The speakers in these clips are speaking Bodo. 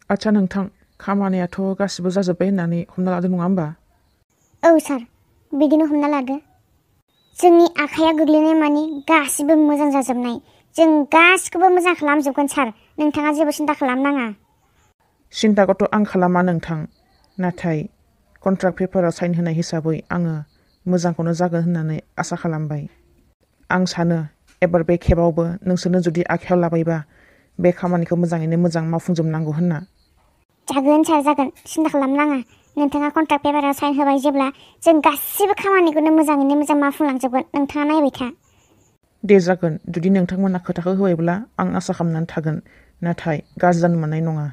आच्छा नोंथां, खामानियाथ' गासिबो जाजोब्बाय होननानै हमना लादो नङा होमबा? औ सार, बिदिनो हमना लादो। जोंनि आखाइया गोग्लैनाय मानि गासिबो मोजां जाजोबनाय। जों गासिखौबो मोजां खालामजोबगोन सार, नोंथाङा जेबो सिन्था खालामनाङा। सिन्थाखौथ' आं खालामा नोंथां, नाथाय कन्ट्राक्ट पेपाराव साइन होनाय हिसाबै आङो मोजांखौनो जागोन होननानै आसा खालामबाय। आं सानो एबार बे खेबावबो नोंसोरनो जुदि आखायाव लाबायबा बे खामानिखौ मोजाङैनो मोजां मावफुंजोबनांगौ होनना। जागोन सार जागोन, सिन्था खालामनाङा। नोंथाङा कन्ट्राक्ट पेपाराव साइन होबाय जेब्ला जों गासिबो खामानिखौनो मोजाङैनो मोजां मावफुंलांजोबगोन, नोंथाङा नायबाय था। दे जागोन, जुदि नोंथांमोना खोथाखौ होबायब्ला आं आसा खालामनानै थागोन, नाथाय गाज्रि जानो मोननाय नङा।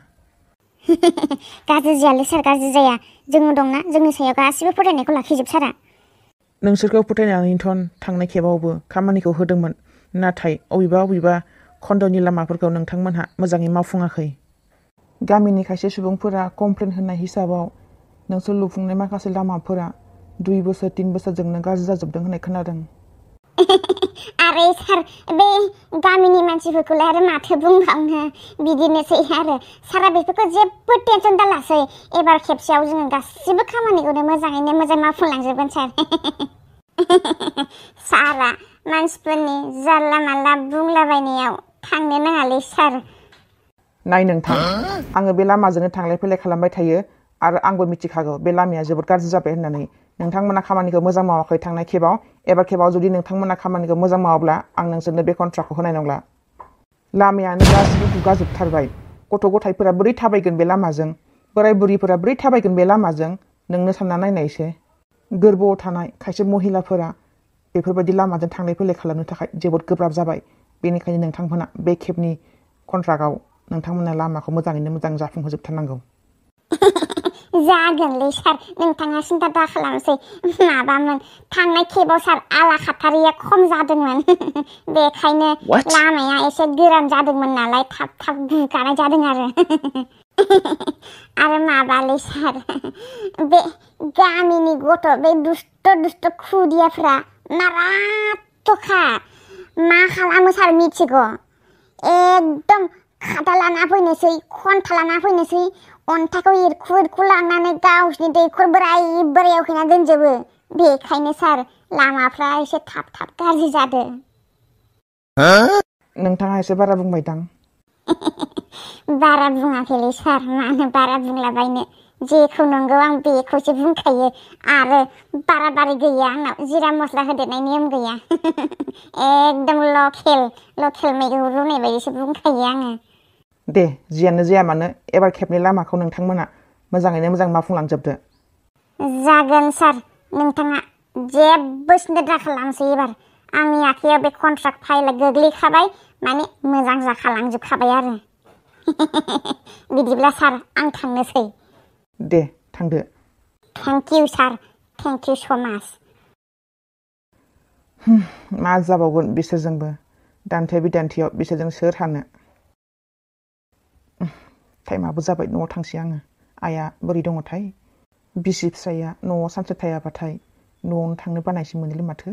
गाज्रि जायालै सार, गाज्रि जाया। जोङो दंना, जोंनि सायाव गासिबो फोथायनायखौ लाखिजोब सारा। नोंसोरखौ फोथायनानैथ' थांनाय खेबावबो खामानिखौ होदोंमोन, नाथाय अबेबा खन्द'नि लामाफोरखौ नोंथांमोनहा मोजाङै मावफुङाखै। गामिनि खायसे सुबुंफोरा कमप्लेन होनाय हिसाबाव नोंसोर लुफुंनाय माखासे लामाफोरा 2 बोसोर 3 बोसोरजोंनो गाज्रि जाजोबदों होननाय खोनादों। आरे सार, बे गामिनि मानसिफोरखौलाय आरो माथो बुंबावनो, बिदिनोसै आरो। सारा बेफोरखौ जेबो टेनसन दालासै। एबार खेबसेयाव जोङो गासिबो खामानिखौनो मोजाङैनो मोजां मावफुंलांजोबगोन सार। सारा मानसिफोरनि जानला मानला बुंलाबायनायाव थांनो नाङालै सार। नाय नोंथां, आङो बे लामाजोंनो थांलाय फैलाय खालामबाय थायो आरो आंबो मिथिखागौ बे लामाया जोबोद गाज्रि जाबाय होननानै। नोंथांमोना खामानिखौ मोजां मावाखै थांनाय खेबाव, एबार खेबाव जुदि नोंथांमोना खामानिखौ मोजां मावाब्ला आं नोंसोरनो बे कन्ट्राक्टखौ होनाय नंला। लामायानो गासिबो गुगाजोबथारबाय। गथ' गथायफोरा बोरै थाबायगोन बे लामाजों? बोराय बुरिफोरा बोरै थाबायगोन बे लामाजों? नोंनो सानना नायनाय एसे। गोरबोआव थानाय खायसे महिलाफोरा बेफोरबायदि लामाजों थांलाय फैलाय खालामनो थाखाय जोबोद गोब्राब जाबाय। बेनिखायनो नोंथांमोना बे खेबनि कन्ट्राक्टआव नोंथांमोना लामाखौ मोजाङैनो मोजां जाफुंहोजोबथारनांगौ। जागोनलै सार, नोंथाङा सिन्था दा खालामसै। माबामोन, थांनाय खेबाव सार आला खाथारिया खम जादोंमोन। बेखायनो लामाया एसे गोरान जादोंमोन नालाय थाब थाब गुगानाय जादों आरो। आरो माबालै सार, बे गामिनि गथ' बे दुस्ट खुदियाफ्रा माराथ'खा। मा खालामो सार मिथिगौ? एकदम खादा लाना फैनोसै, खन्था लाना फैनोसै, अन्थाइखौ एरखु लांनानै गावसिनि दैखर बोरायाव हैना दोनजोबो। बेखायनो सार लामाफ्रा एसे थाब गाज्रि जादों। नोंथाङा एसे बारा बुंबायदां। बारा बुङाखैलै सार, मानो बारा बुंलाबायनो। जेखौ नंगौ आं बेखौसो बुंखायो। आरो बारा गैया आंनाव, जिरा मस्ला होदेरनाय नेम गैया। एकदम लकेल मैगं रुनाय बायदिसो बुंखायो आङो। दे जियानो जाया मानो एबार खेबनि लामाखौ नोंथांमोना मोजाङैनो मोजां मावफुंलांजोबदो। जागोन सार, नोंथाङा जेबो सिन्था दा खालामसै एबार। आंनि आखायाव बे कन्ट्राक्ट फाइला गोग्लैखाबाय, माने मोजां जाखालांजोबखाबाय आरो। बिदिब्ला सार आं थांनोसै। दे थांदो। Thank you sir, thank you so' much. मा जाबावगोन बिसोरजोंबो, दान्थे बिदान्थेयाव बिसोरजों सोर हानो। टाइमाबो जाबाय, न'आव थांसै आङो। आइया बोरै दङथाय? बिसि फिसाया न'आव सानसे थायाबाथाय न'आवनो थांनो बानायसो मोनोलै माथो।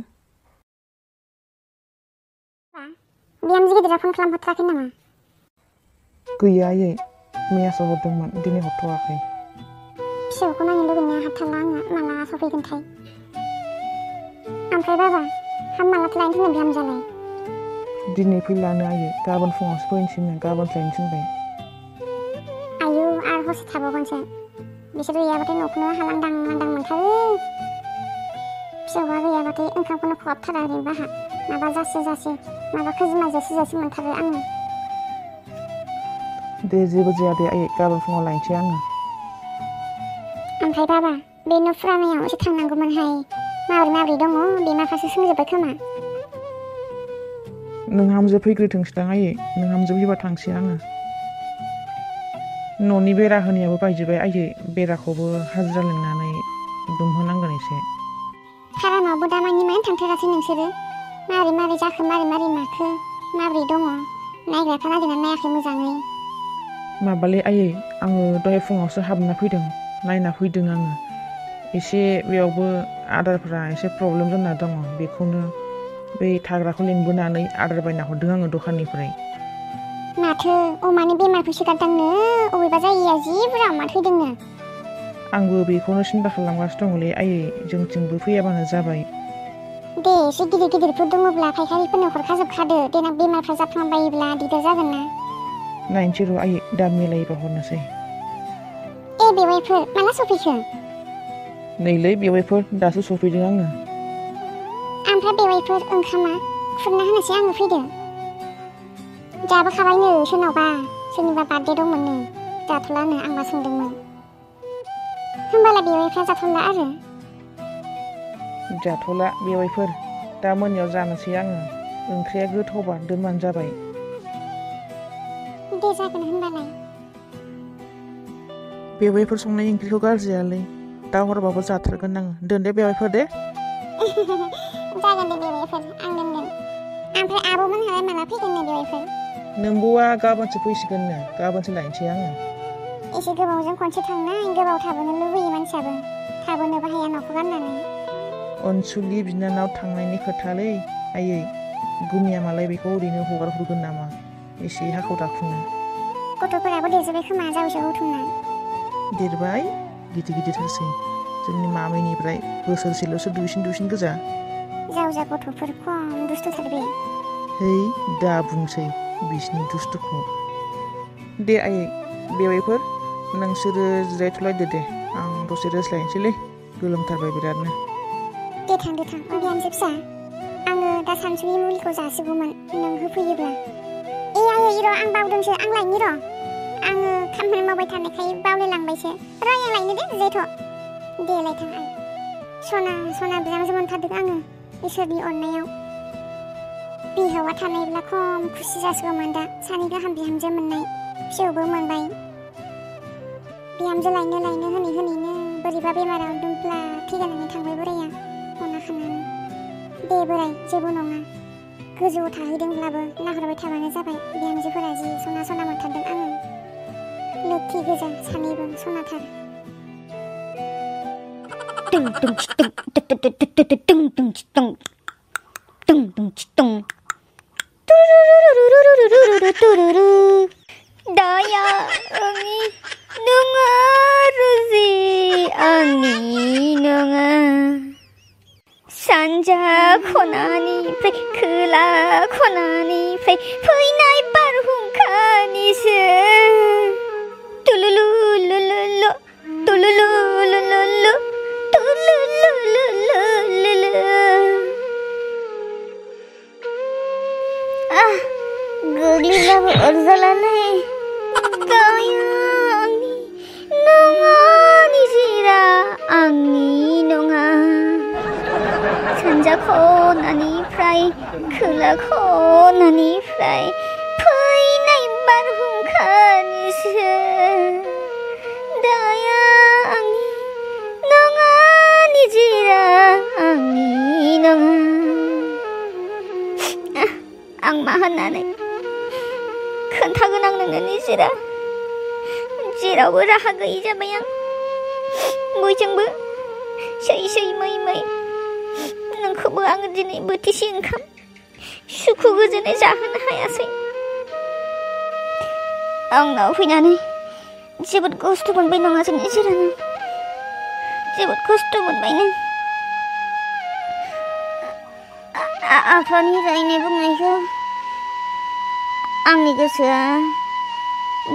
बिहामजो गिदिरा फन खालामहरथाराखै नामा? गैया आयै, मैयासो हरदोंमोन, दिनै हरथ'वाखै। फिसौखौ नायनो लुगैनाया हाबथारला आङो, माला सफैगोनथाय। ओमफ्राय बाबा, मालाथो लायनो थिनदों बिहामजोआलाय? दिनै फैलानो आयै, गाबोन फुङावसो फैनोसैनो, गाबोनसो लायनो थिनबाय। आयौ, आरो हरसे थाबावगोनसो। बिसोर गैयाबाथाय न'खौनो लांदां मोनथारो। फिसौआ गैयाबाथाय ओंखामखौनो खहाबथारा ओरैनोबा आंहा। माबा जासि माबा खोजिमा जासि मोनथारो आङो। दे जेबो जाया दे आयै, गाबोन फुङाव लायनोसै आङो। ओमफ्राय बाबा, बे न' फुरानायाव एसे थांनांगौमोनहाय। माबोरै दङ? बेमाफ्रासो सोंजोब्बाय खोमा। नोंहामजो फैग्रोथोंसैदां आयै, नोंहामजो फैबा थांसै आङो। न'नि बेरा होनायाबो बायजोब्बाय आयै, बेराखौबो हाजिरा लिंनानै दुमहोनांगोन एसे। फारामावबो दामानि मानो थांथारासै नोंसोरो? मारै जाखो, मारै माखो, माबोरै दङ? नायग्राफ्रा नायदोंना नायाखै मोजाङै? माबालै आयै, आङो दहाय फुङावसो हाबना फैदों, नायना फैदों आङो। एसे बेयावबो आदारफ्रा एसे प्रब्लेम जाना दङ, बेखौनो बै थाग्राखौ लिंबोनानै आदार बायना हरदों आङो दखाननिफ्राय। माथो माथो अमानि बेमार फैसोगारदोंनो अबेबा जायगाया जि बुरजा अमा थैदोंनो। आंबो बेखौनो सिन्था खालामगासिनो दंलै आयै जोंथिंबो फैयाबानो जाबाय। दे एसे गिदिर गिदिरफोर दङब्ला फायखारिफोरनो हरखाजोबखादो देनां बेमारफ्रा जाफ्लांबायोब्ला दिगदार जागोन ना। नायनोसै र' आयै दा मिलायोबा हरनोसै। ए बेवाइफोर माला सफैखो? नैलै बेवाइफोर दासो सफैदों आङो। ओमफ्राय बेवाइफोर ओंखामा खुरना होनोसै आङो फैदो। जाबोखाबायनो सोरनावबा सोरनिबा बार्थडे दंमोननो जाथ'लानो आंबा सोंदोंमोन। होमबालाय बेवाइफ्रा जाथ'ला आरो? जाथ'ला बेवाइफोर दा मोनायाव जानोसै आङो। ओंख्रिया गोथावबा दोनबानो जाबाय। दे जागोन होनबालाय। बेवाइफोर संनाय ओंख्रिखौ गारजायालै दा हरबाबो जाथारगोन आङो। दोन दे बेवाइफोर दे। जागोन दे बेवाइफोर आं दोनगोन। ओमफ्राय आब'मोनहालाय माला फैगोननो बेवाइफोर? नोंबौआ गाबोनसो फैसिगोननो गाबोनसो लायनोसै आङो। एसे गोबावजों खनसे थांनाय गोबाव थाबोनो लुबैयो मानसियाबो थाबोनोबो हाया न'खौ गारनानै। अनसुलि बिनानाव थांनायनि खोथालै आयै गुमिया मालाय बेखौ ओरैनो हगार हरगोन नामा एसे हाखु दाखुनो। गथ'फोराबो देरजोब्बाय खोमा जावैसो गौथुमना। देरबाय गिदिर गिदिरथारसै जोंनि मामिनिफ्राय बोसोरसेल'सो दुइसिन गोजा। जावजा गथ'फोर खम दुस्थुथार बे। है दा बुंसै बिसिनि दुस्थुखौ। दे आयै बेवाइफोर नोंसोरो जिरायथ'लायदो दे आं दसे रेस्टलायनोसैलै गोलोमथारबाय बिरादनो। दे थां बिहामजो फिसा आङो दा सानसुनि मुलिखौ जासिगौमोन नों होफैयोब्ला। ए आयै र' आं बावदोंसो आं लायनि र'। आङो खामानि मावबाय थानायखाय बावलायलांबायसो। र' आं लायनो दे जिरायथ'। दे लायथां आं। सना बिहामजो मोनथारदों आङो इसोरनि अननायाव। बिहावा थानायब्ला खम खुसि जासिगौमोन दा सानै गाहाम बिहामजो मोननाय फिसौबो मोनबाय। बिहामजो लायनो होनैनो बोरैबा बेमाराव दुमफ्ला थैगानानै थांबाय बोराया अना खानानै। दे बोराय जेबो नङा गोजौआव थाहैदोंब्लाबो नाहरबाय थाबानो जाबाय। बिहामजोफोरा जि सना मोनथारदों आङो। लोखि गोजा सानैबो सनाथार। दाया आंनि नङा रुजि आंनि नङा सानजा खनानिफ्राय खोला खनानिफ्राय फैनाय बारहुंखानिसो तुलुलु लुलुलु तुलुलु लुलुलु तुलुलु लुलुलु। गोग्लैब्लाबो अरजालालै दाया आंनि नङा निजिरा आंनि नङा सानजा खनानिफ्राय खोला खनानिफ्राय फैनाय बारहुंखानिसो दाया आंनि नङा निजिरा आंनि नङा। आं मा होननानै खोन्थागोन आं नोंनो निजिरा जेरावबो राहा गैयि जाबाय आं बयजोंबो सै मै नोंखौबो आङो दिनै बोथिसे ओंखाम सुखु गोजोनै जाहोनो हायासै। आंनाव फैनानै जोबोद खस्थ' मोनबाय नङासै निजिरा नों जोबोद खस्थ' मोनबाय नों। आफानि रायनाय बुंनायखौ आंनि गोसोआ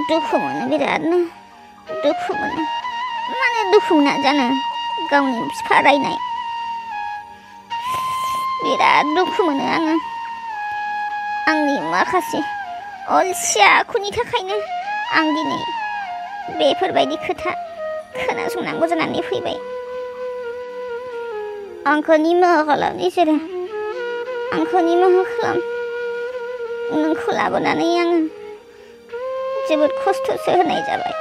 दुखु मोनो बिरादनो दुखु मोनो। मानो दुखु मोना जानो गावनि बिफा रायनाय बिराद दुखु मोनो आङो। आंनि माखासे अलसिया आखुनि थाखायनो आं दिनै बेफोरबायदि खोथा खोनासंनांगौ जानानै फैबाय। आंखौ निमाहा खालाम इसोरा आंखौ निमाहा खालाम। नोंखौ लाबोनानै आङो जोबोद खस्थ'सो होनाय जाबाय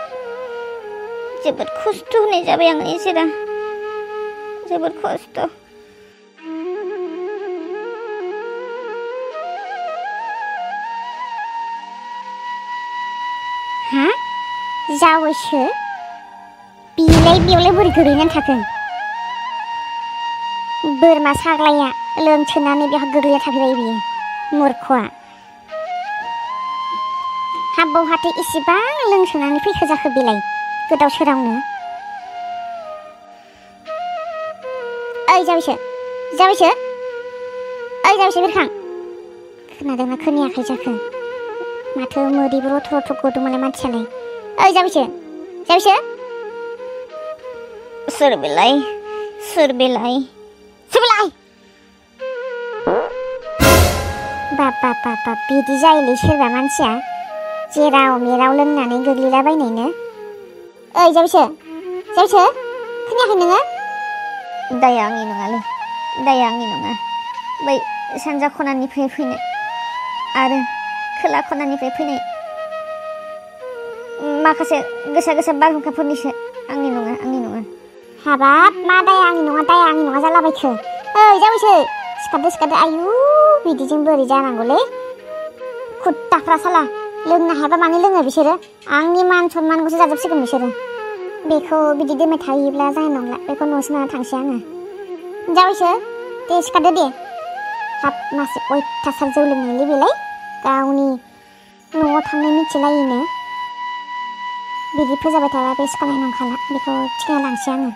जोबोद खस्थ' होनाय जाबाय आं इसोरा जोबोद खस्थ'। हा जावैसो बिलाय बेयावलाय बोरै गोग्लैनानै थाखो? बोरमा साग्लाया लोमसोनानै बेयाव गोग्लैना थाफैबाय बियो मूर्खआ। बहाथो इसेबां लोंसोनानै फैखो जाखो बेलाय गोदाव सोरावनो। ओइ जावैसो बिरखां खोनादोंना खोनायाखै जाखो? माथो मोदैबो रथ' रथ' गदों मालाय मानसियालाय। ओइ जावैसो सोर बेलाय बाब बिदि जायोलै सोरबा मानसिया जेराव मेराव लोंनानै गोग्लैलाबायनायनो। ओइ जावैसो खोनायाखै नोङो? दाया आंनि नङा बै सानजा खनानिफ्राय फैनाय आरो खोला खनानिफ्राय फैनाय माखासे गोसा बारहुंखाफोरनिसो। आंनि नङा। हाबाब मा दाया आंनि नङा जालाबायखो? ओइ जावैसो सिखारदो आयु बिदिजों बोरै जानांगौलै खुट्टाफ्रा साला लोंनो हायाबा मानो लोङो बिसोरो? आंनि मान सनमानखौसो जाजोबसिगोन बिसोरो। बेखौ बिदि दोनबाय थायोब्ला जानाय नंला, बेखौ न'आवसो लाना थांसै आङो। जावैसो दे सिखारदो दे। हाब मासे अयथासार जौ लोंनायलै बेलाय गावनि न'आव थांनो मिथिलायिनो। बिदि फोजाबाय थाबा बे सिखारनाय नंखाला, बेखौ थिखांना लांसै आङो।